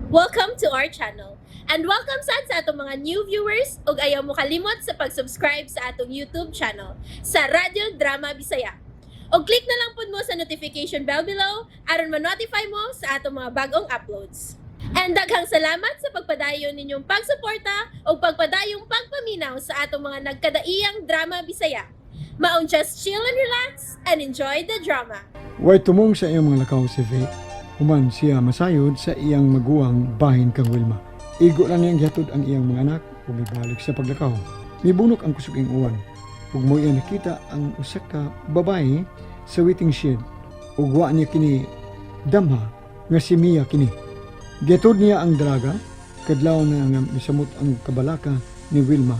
Welcome to our channel. And welcome sad sa atong mga new viewers ug ayaw mo kalimot sa pag-subscribe sa atong YouTube channel sa Radyo Drama Bisaya. Og click na lang pud mo sa notification bell below aron ma-notify mo sa atong mga bagong uploads. And daghang salamat sa pagpadayon ninyong pagsuporta ug pagpadayong pagpaminaw sa atong mga nagkadaiyang drama Bisaya. Maong just chill and relax and enjoy the drama. Way tumong sa iyang mga lakaw si Vic, human siya masayod sa iyang maguwang bahin kang Wilma. Igo lang niyang gihatod ang iyang mga anak ug mibalik sa paglakaw. Mibunok ang kusog ing uwan ug mo iya nakita ang usa ka babae sa waiting shed ug wa niya kini damha nga si Mia kini. Gihatod niya ang dalaga kadlaw na nga misamot ang kabalaka ni Wilma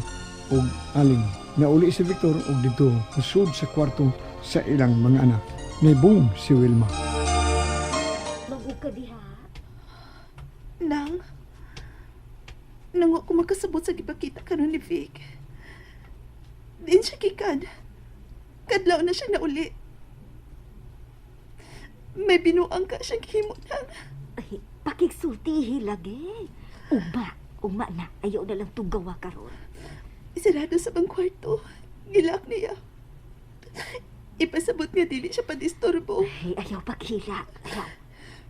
ug aling. Nauli si Victor ug didto musud sa kwarto sa ilang mga anak. Nibong si Wilma. Magug ka diha. Nang, nang wa ko makasabot sa gipakita karon ni Vic. Diin siya gikan. Kadlaw na siya nauli. May binuang ka siyang gihimo nang. Ay, pakigsultihi lagi. Ugma, ugma na. Ayaw na lang tunggawa karon. Isarado sa bang kwarto. Gilak niya. Ipasabot nga dili siya padisturbo. Ay, ayaw paghila. Ayaw.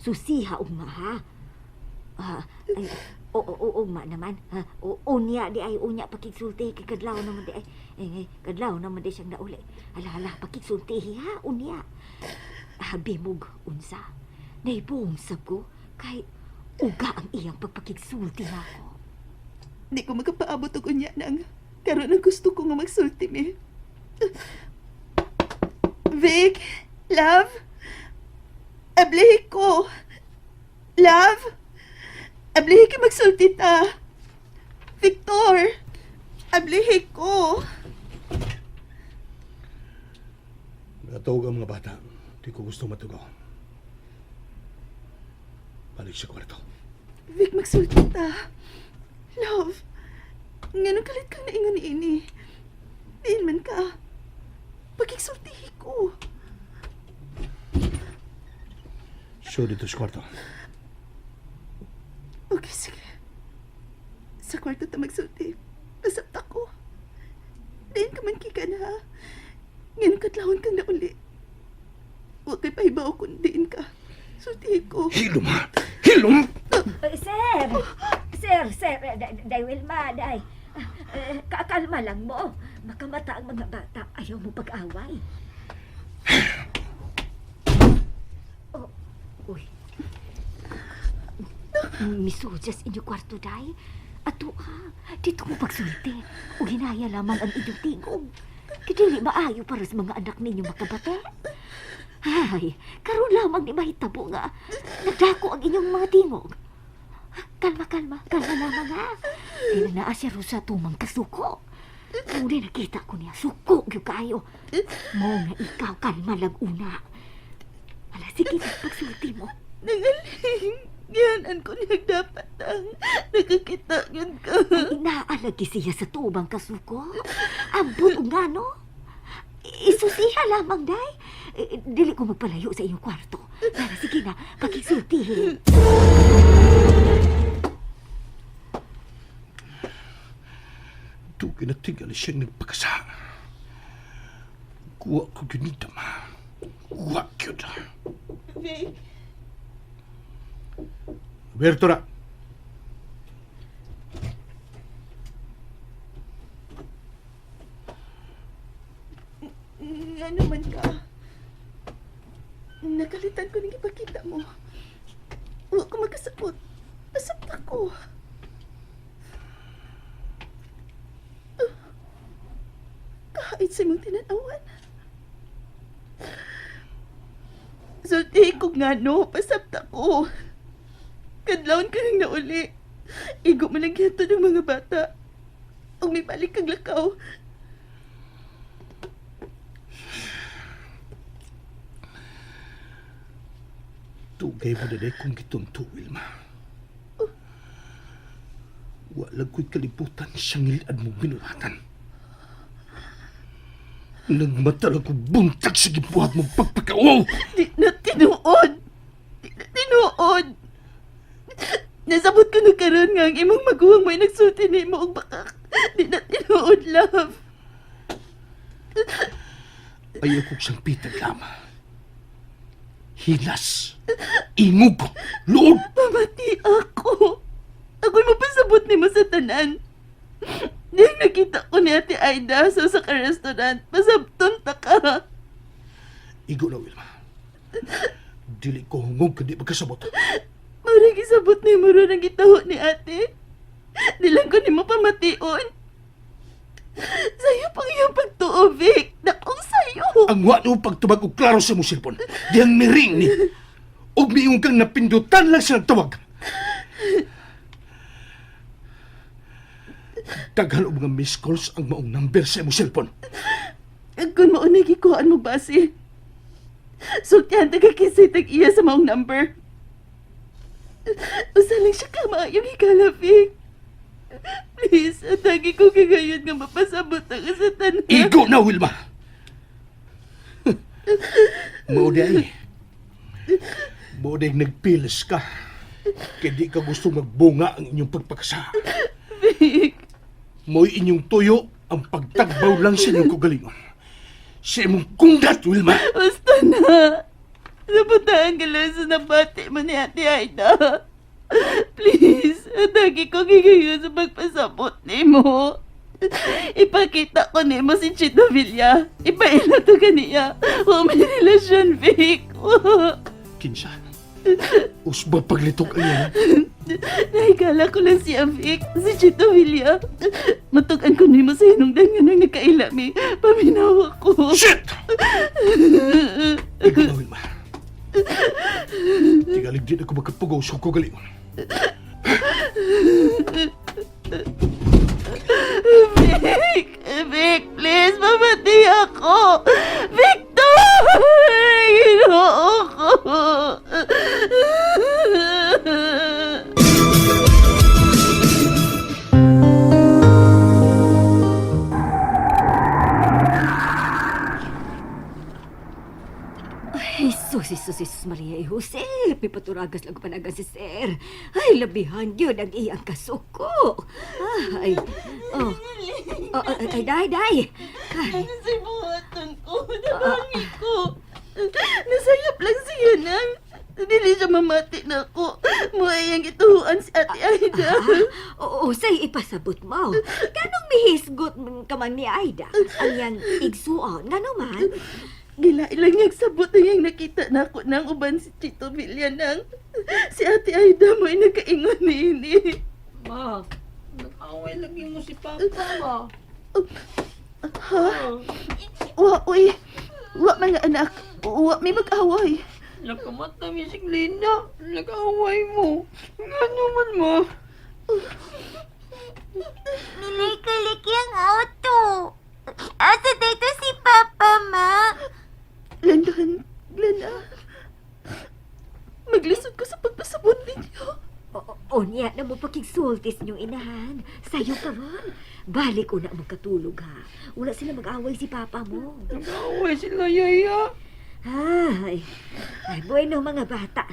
Susiha ugma ha. Ah, ay, oo, oo, ugma naman. Ha, o, unya di ay unya pakigsultihi kay kadlaw naman di ay. Ay, ay, kadlaw naman di siyang nauli. Hala, hala, pakigsultihi ha, unya. Habi mog unsa. Naibong sab ko kay uga ang iyang pagpakigsulti nako. Di ko makapaabot og unya nang. Karon ang gusto ko nga magsulti mi. Vic, love, ablihi ko. Love, ablihi ka magsulti ta. Victor, ablihi ko. Natawag ang mga bata. Di ko gusto matugaw. Balik sa kwarto. Vic, magsulti ta. Love, nganong kalit kang naingon ni ini? Diin man ka. Pagigsultihi ko. So dito sa kwarto. Okay, sige. Sa kwarto ta magsulti. Pasabta ko. Diin ka man kikan ha. Ngayon katlahon kang nauli. Huwag kay pahibaw kung diin ka. Sultihi ko. Hilom ha! Hilom! Eh, sir! Sir, sir, eh, day Wilma, day. Eh, kakalma lang mo. Makamata ang mga bata. Ayaw mo pag-away. Oh, uy. Misudyas inyo kwarto, day. Ato ha, dito ko pagsulti. O hinaya lamang ang inyong tingog. Kidili maayo para sa mga anak ninyo makabate. Ay, karon lamang ni mahitabo nga. Nagdako ang inyong mga tingog. Kalma, kalma. Kalma lamang ha. Kaya naa siya ro sa tumang kasuko. Muna nakita ko niya, suko gyud kayo. Mo nga ikaw, kalma lang una. Ala, sige na, pagsulti mo. Nangaling. Gihanan ko niya dapat ang nakakita yun ka. Ay, inaalagi siya sa tubang kasuko. Ambot o nga, no? Isusiha lamang, day. Eh, dili ko magpalayo sa iyong kwarto. Para sige na, pakisultihin. Dugay na tingali siyang nagpakasa. Kuha ko yun ma. Kuha yun. Vic, Roberto na. nga naman ka. Nakalitan ko nang ipakita mo. Huwag ko makasabot. Pasabta ko. Kahit sa imong tinanawan. Sulti ko nga no, pasabta ko. Kadlawon ka nang nauli. Igo man lang gihatod ng mga bata. Ug may balik kang lakaw. Dugay mo na kung gitunto, Wilma. Walang ko'y kalibutan siyang ngilad mong binulatan. Nagmatala ko buntag sa gibuhat mong pagpagkawaw! Di na tinuod. Di na tinuod. Na Nasabot ko na karon nga ang imong maguwang mo'y nagsulti nimo og baka di na tinuod, love. Ayaw kong sangpitan lamang. Hilas. Ingog. Luod. Pamati ako. Ako'y mapasabot nimo sa tanan. Dahil nakita ko ni Ate Aida sa usa ka restaurant, pasabton ta ka. Igo na, Wilma. Dili ko hungog kundi magkasabot. Murag isabot ni mo ron ang gitaho ni ate. Di lang ko nimo pamation. Sayo pang iyong pagtuo, Vic. Dakong sayo. Ang wa nimo pagtubag og klaro sa imong cellphone. Dihang miring ni. Og miingon kang napindutan lang sa nagtawag. Daghan og mga missed calls ang maong number sa imong cellphone. Kung maunay gikuhaan mo base. Sultihan taga kisay tag iya sa maong number. Usa lang siya ka maayong higala, Vic. Please, atagi ko kagayon nga mapasabot ako sa tanan. Igo na, Wilma! Mao di ay. Mao di ay nagpilis ka. Kaya di ka gusto magbunga ang inyong pagpakasa. Vic. Mo'y inyong tuyo ang pagtagbaw lang sa inyong kagalingon. Sa imong kunggat, Wilma! Basta na. Napuntahan ka lang sa nabati mo ni Ate Aida. Please, atagi ko gigayon sa pagpasabot ni mo. Ipakita ko ni mo si Chito Villa. Ipaila to kaniya. Huwag may relasyon, Vic. Kinsa? Usba paglitok ang iya. Nahigala ko lang siya, Vic. Si Chito Villa. Matugan ko ni mo sa hinungdan nga nang nagkailami. Paminaw ako. Shit! Ikaw na, Wilma. Tigalig din ako magkapugaw sa kagalingon. Vic! Vic, please, mamatay ako! Victor! Ginoo ko! Ay, sus, Jesus, Jesus, Maria, eh, Jose. Pipaturagas lang ko panagan si Sir. Ay, labihan yun ang iyang kasuko. Ay, oh. Oh, ay, ay, day, day. Ay, Ano sa buhaton ko? Nabangi ko! Nasayap lang siya nang. Dili siya mamati na ako. Muhay ang ituhuan si Ate Aida. oo, say ipasabot mo. Ganong mihisgot man ka man ni Aida. Ang yang igsuon, ngano man? Gila ilang niyang sabot na niyang nakita na ako nang uban si Chito Villa nang si Ate Aida mo ay nagkaingon ni ini. Ma, nag-away lagi mo si Papa, ma. Ha? Wa, uy. Wa mga anak. Wa may mag-away. Nakamata mi si Glenda. Nag-away mo. Ngano man, ma? Niliki-liki ang auto. Asa dito si Papa, Ma? Landon, Glenna. Maglisod ko sa pagpasabot ninyo. O, o niya na mo pakigsultis niyong inahan. Sayo ka ron. Balik ko na magkatulog ha. Wala sila mag-away si papa mo. Nag-away sila, Yaya. Ay, ay, bueno mga bata.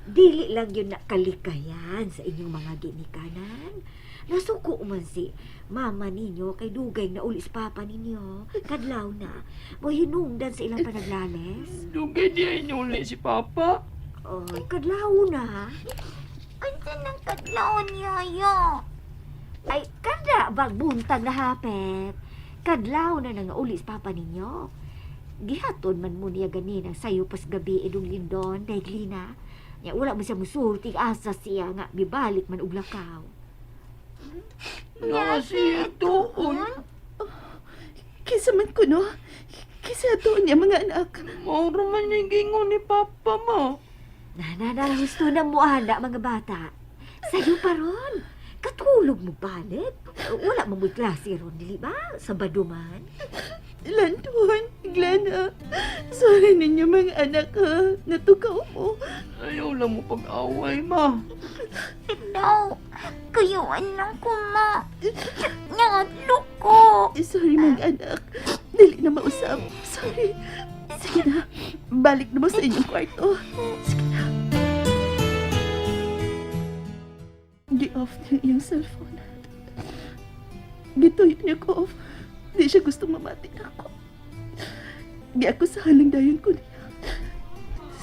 Dili lang yun na kalikayan sa inyong mga ginikanan. Nasuko man si mama ninyo kay dugay na uli sa papa ninyo. Kadlaw na. Mo hinungdan sa ilang panaglales. Dugay di ay nuli si Papa. Oy, kadlaw na. Unsa nang kadlawon, Yaya? Ay, kada bagbuntag na hapit. Kadlaw na nang uli sa papa ninyo. Gihaton man mo niya ganin ang sayo pas gabi idong lindon, daiglina. Nya wala man siya musulti asa siya nga bibalik man og lakaw. Naa siya tuon. Kisa man ko, no? Kisa ato niya mga anak. Mauro man yung gingon ni Papa, ma. Na na na husto na mo ana mga bata. Sayo pa ron. Katulog mo balik. Wala man mo'y klase ron, dili ba? Sabado man. Landon, Glenna. Sorry ninyo mga anak ha. Natukaw mo. Ayaw lang mo pag-away, ma. No, kayuan lang ko, Ma. Nangadlok ko. Eh, sorry mga anak. Dili na mausap. Sorry. Sige na. Balik na mo sa inyong kwarto. Sige na. Gi-off niya iyang cellphone. Gituyo niya ko off. Di siya gusto mamati nako. Giakusahan lang dayon ko niya.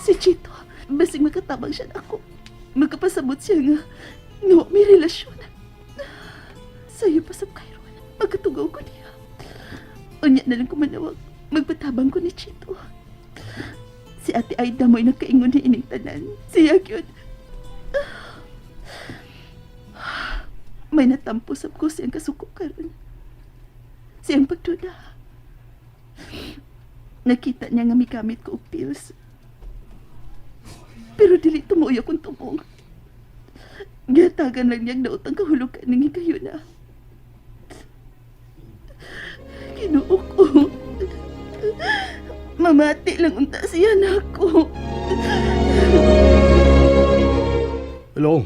Si Chito, basig makatabang siya nako. Magkapasabot siya nga, nga wa may relasyon. Sayo pa sa kayron, magkatugaw ko niya. Unya na lang ko manawag, magpatabang ko ni Chito. Si Ate Aida mo'y nakaingon ni ining tanan. Siya gyud. May natampo sab ko siyang kasuko karon. Siyang pagduda. Nakita niya nga migamit ko og pills. Pero dili tumuoy akong tumong. Gihatagan lang niyang nautang kahulugan ng hikayo na. Ginoo ko. Mamati lang unta siya nako. Hello?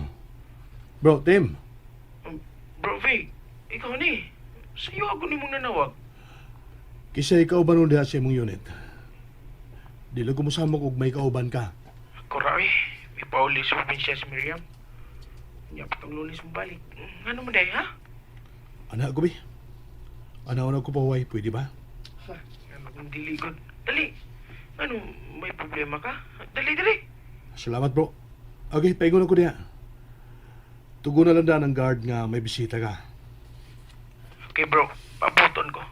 Bro, Tim. Bro, Faye, ikaw ni. Sa'yo ako ni mong nanawag. Kisa ikaw ba nun diha sa imong unit? Di lang kumusama kog may kauban ka. Ako ra eh. May pauli sa probinsya si Miriam. Nya patong Lunes mo balik. Ano mo day, ha? Ana ko bi. Ana na ko pahuway, pwede ba? Ha, ano kung diligod? Dali. Ano, may problema ka? Dali, dali. Salamat bro. Okay, paingon ako diha. Tugon na lang daan ang guard nga may bisita ka. Okay, bro. Pabuton ko.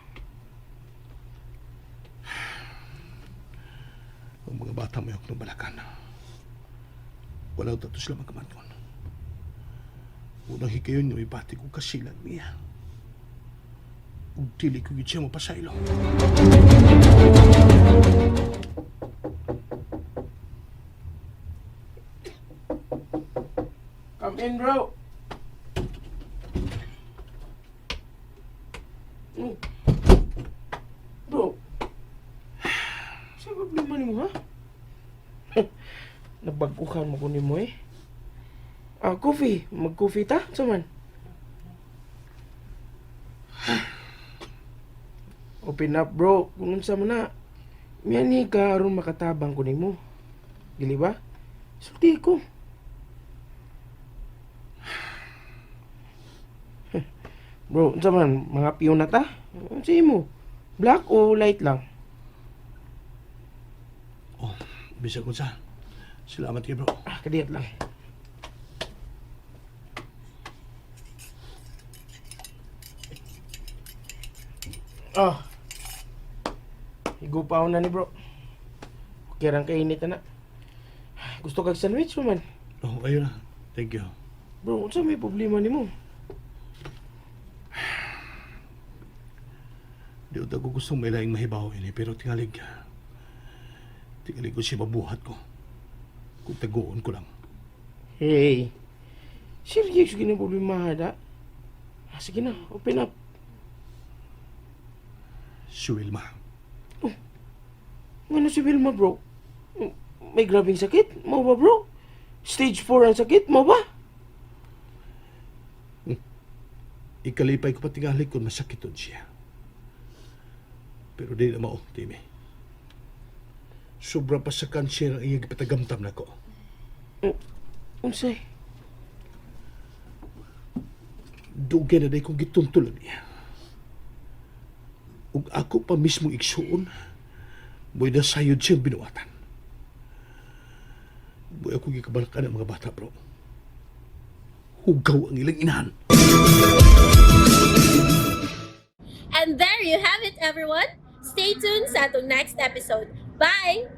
Ang mga bata may ng balakan. Wala tato sila magkamanton. Unang hikayon nga may bati ko kasilag niya. Ug dili ko gid siya mapasaylo. Come in, bro. Bro. Sa problema nimo, ha? Nabag-ukan mo ko nimo eh. Ah, coffee. Mag-coffee ta? Sa man? Open up, bro. Kung unsa man na. Miyani ka aron makatabang ko nimo. Dili ba? Sulti ko. Bro, unsa man, mga piyo na ta? Unsa imo? Black o light lang? Oh, bisag unsa. Salamat kay bro. Ah, kadiyat lang. Oh. Igupaw na ni bro. Okay rang kainit na. Gusto kag sandwich man. Oh, ayun na. Thank you. Bro, unsa may problema nimo? Di ko gustong may laing mahibaw ini, pero tingalig. Tingalig ko siya mabuhat ko. Kung taguon ko lang. Hey. Serious gini problema da. Ah, sige na, open up. Si Wilma. Ngano si Wilma, bro? May grabing sakit? Mo ba, bro? Stage 4 ang sakit? Mo ba? Ikalipay ko patingali kung masakiton siya. Pero di na mao, Timmy. Sobra pa sa kanser ang iyang gipatagamtam nako. Unsay? Dugay na day kong gituntulan niya. Ug ako pa mismo igsuon, mo'y nasayod siyang binuatan. Buhay ako gikabalakan ang mga bata, bro. Hugaw ang ilang inahan. And there you have it, everyone. Stay tuned sa atong next episode. Bye!